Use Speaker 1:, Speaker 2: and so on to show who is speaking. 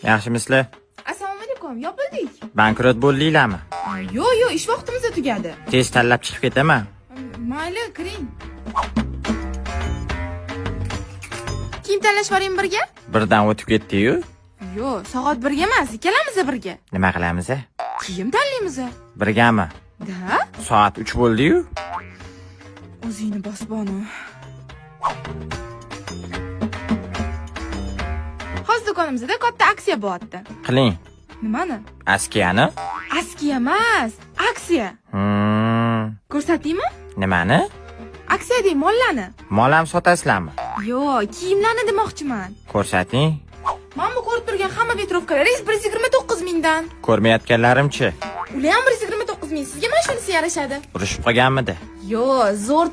Speaker 1: Yaxshimisizlar?
Speaker 2: Assalomu alaykum, yopildik.
Speaker 1: Bankrot bo'ldinglarmi?
Speaker 2: Yo'q, yo'q, ish vaqtimiz tugadi.
Speaker 1: Tez tanlab chiqib ketaman.
Speaker 2: Mayli, kiring. Kiyim tanlash boring birga?
Speaker 1: Birdan o'tib ketdi-yu.
Speaker 2: Yo'q, soat birga emas, ikkalamiz birga.
Speaker 1: Nima qilamiz? A?
Speaker 2: Kiyim tanlaymiz.
Speaker 1: Birgami?
Speaker 2: Da?
Speaker 1: Soat 3 bo'ldi-yu.
Speaker 2: O'zingni bos, Bonu. Hozir do'konimizda katta aksiya bo'lyapti.
Speaker 1: Qiling.
Speaker 2: Nimani?
Speaker 1: Askiyani?
Speaker 2: Askiya emas, aksiya. Ko'rsataymi?
Speaker 1: Nimani?
Speaker 2: Aksiya deng, mollarni.
Speaker 1: Mol ham sotasizlarmi?
Speaker 2: Yo'q, kiyimlarni demoqchiman.
Speaker 1: Ko'rsating.
Speaker 2: Mana bu ko'rib turgan hamma vetrovkalaringiz 129 mingdan.
Speaker 1: Ko'rmayotganlarimchi?
Speaker 2: Ular ham 129 ming. Sizga mana shunisi yarashadi.
Speaker 1: Urushib qolganmidi?
Speaker 2: Yo'q, zo'r.